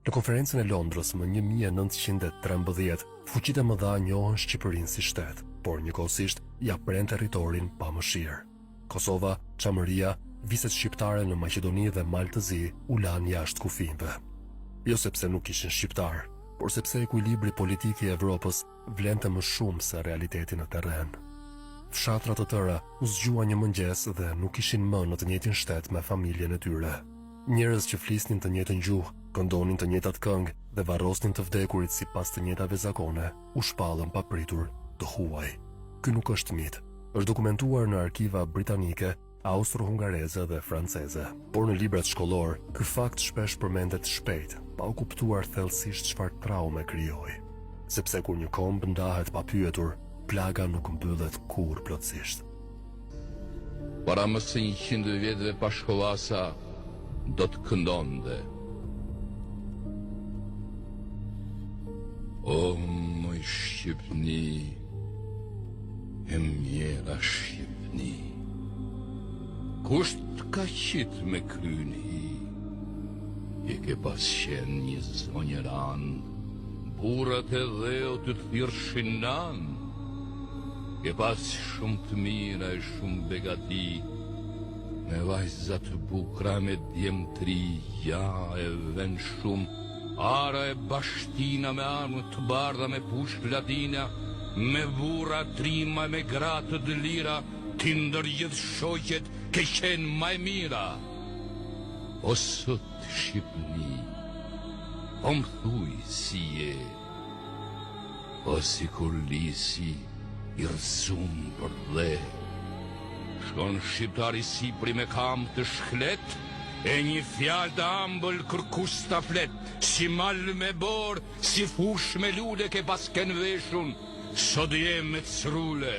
Në konferencën e Londrës më 1913, fuqitë e mëdha njohën Shqipërinë si shtet, por njëkohësisht ia prenë territorin pa mëshirë. Kosova, Çamëria, viset shqiptare në Maqedoni dhe Mal të Zi u lanë jashtë kufinjve. Jo sepse nuk ishin shqiptarë, por sepse ekuilibri politik i Evropës vlente më shumë se realiteti në terren. Fshatra të tëra u zgjuan një mëngjes dhe nuk ishin më në të njëjtin shtet me familjen e tyre. Njerëz që flisnin të njëjtën gjuhë, këndonin të njëjtat këngë dhe varrosnin të vdekurit sipas të njëjtave zakone, u shpallën papritur të huaj. Ky nuk është mit. Është dokumentuar në arkiva britanike, austro-hungareze dhe franceze. Por në librat shkollorë, ky fakt shpesh përmendet shpejt, pa u kuptuar thellësisht çfarë traume krijoi. Sepse kur një komb ndahet pa pyetur, plaga nuk mbyllet kurrë plotësisht. Para më se 100 vjetëve Pashko Vasa do të këndonte. O moj Shqipni, e mjera Shqipni, kush të ka qitë me kry n'hi, e ke pas qenë një zonjë e ranë, burrat e dheut të thirrshin nanë, ke pas shumë të mira e shumë begati, Me vajza të bukra me djem të ri, gja e ven shumë, ara e bashtina me armë të bardha me pushkë latina, me burra trima me gra të dlira, ti ndër gjithë shoqet ke qenë ma e mira. O sot Shqipni, po më thuj si je, O sikur lisi i rrëzum për dhe Shkon shqiptari sipri me kam të shklet E një fjalë të ambël kërkush s'ta flet Si mal me borë, si fushë me lule Ke pas ken veshun, sot je me crule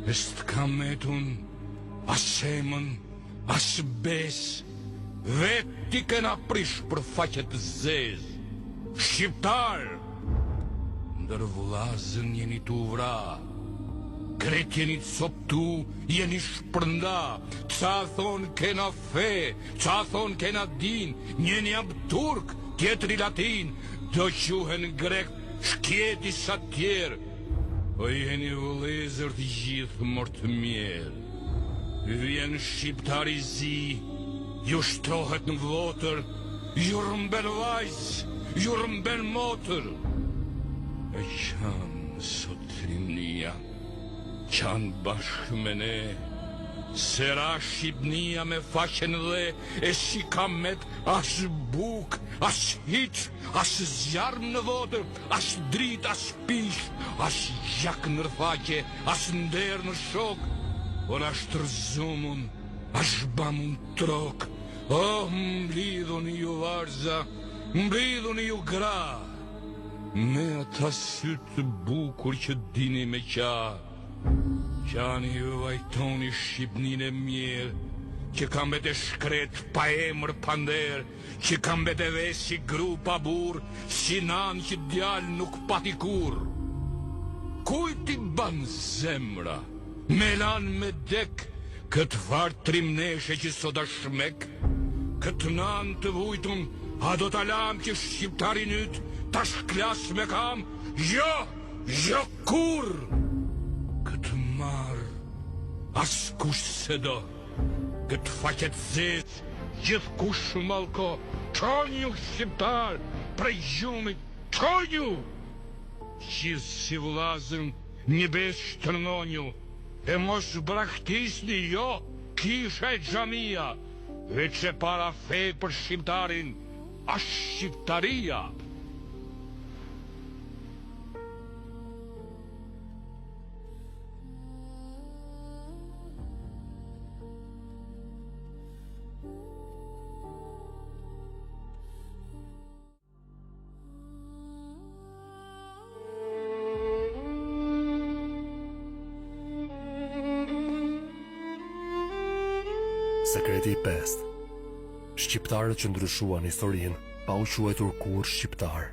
E s'të ka metun, as emën, As besë, vetë t'i kena prish për faqe të zezë. Shqiptar, ndër vllazën jeni tu vra, krejt jeni coptu, jeni shpërnda, ca thonë kena fe, ca thonë kena din, njeni a turk, tjetri latin, do quhen grek, shkje disa tjerë, po jeni vëllezër të gjithë mor të mjerë. Vjen shqiptar i zi, ju shtrohet në votër, ju rrëmben vajzë, ju rrëmben motër. E qan sot trimnia, qan bashkë me ne, se ra Shqipnia me faqe në dhe, e s'i ka met as bukë, as hiç, as zjarm në votër, as dritë, as pishë, as gjak nër faqe, as nder në shokë, por asht rrëzumun, asht bamun trokë. Oh, mblidhuni ju vajza, mblidhuni ju gra, me ata sy të bukur që dini me qa. Qani e vajtoni Shqipninë e mjerë, që ka mbet e shkretë pa emër pa nder, Që ka mbet e ve si gru pa burrë, si nanë që djalë nuk pati kurrë. Kujt i ban zemra, me lanë me dek, këtë farë trimneshe që sot asht shmek? Këtë nanë të vujtun, a do ta lamë që shqiptarin yt ta shklas me kam? Jo, jo kurrë! Këtë marrë, askush s'e do. Këtë faqe të zezë, gjithkush mallko, Çonju shqiptar, prej gjumit, çonju! Gjithë si vllazën, një besë shtrëngonju, e mos braktisni, jo, kisha e xhamia, veç e para fe për shqiptarin, asht shqiptaria! Sekreti i pestë. Shqiptarët që ndryshuan historinë pa u quajtur kurrë shqiptarë.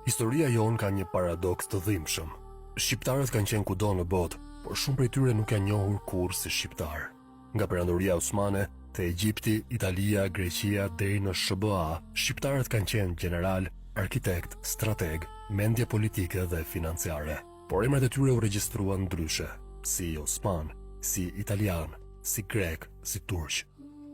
Historia jonë ka një paradoks të dhimbshëm. Shqiptarët kanë qenë kudo në botë, por shumë prej tyre nuk janë njohur kurrë si shqiptarë. Nga Perandoria Osmane. Te Egjipti, Italia, Greqia deri në SHBA, shqiptarët kanë qenë gjeneralë, arkitektë, strategë, mendje politike dhe financiare. Por emrat e tyre u regjistruan ndryshe, si osmanë, si italianë, si grekë, si turq.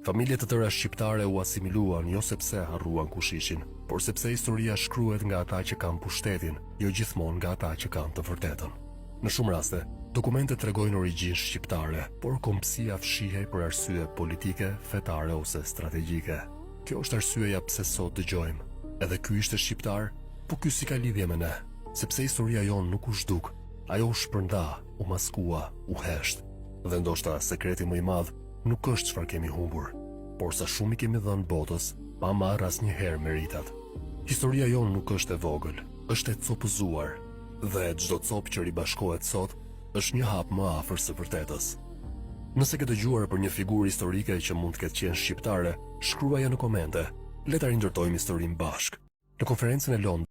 Familje të tëra shqiptare u asimiluan jo sepse harruan kush ishin, por sepse historia shkruhet nga ata që kanë pushtetin, jo gjithmonë nga ata që kanë të vërtetën. Në shumë raste, dokumentet tregojnë origjinë shqiptare, por kombësia fshihej për arsye politike, fetare ose strategjike. Kjo është arsyeja pse sot dëgjojmë. Edhe ky ishte shqiptar, po ky s'i ka lidhje me ne, sepse historia jonë nuk u zhduk, ajo u shpërnda, u maskua, u hesht. Dhe ndoshta sekreti më i madh nuk është çfarë kemi humbur, por sa shumë i kemi dhënë botës pa marrë asnjëherë meritat. Historia jonë nuk është e vogël, është e copëzuar dhe çdo copë që ribashkohet sot është një hap më afër së vërtetës. Nëse ke dëgjuar për një figurë historike që mund të ketë qenë shqiptare, shkruaje në komente. Le ta rindërtojmë historinë bashkë. Në konferencën e Londrës.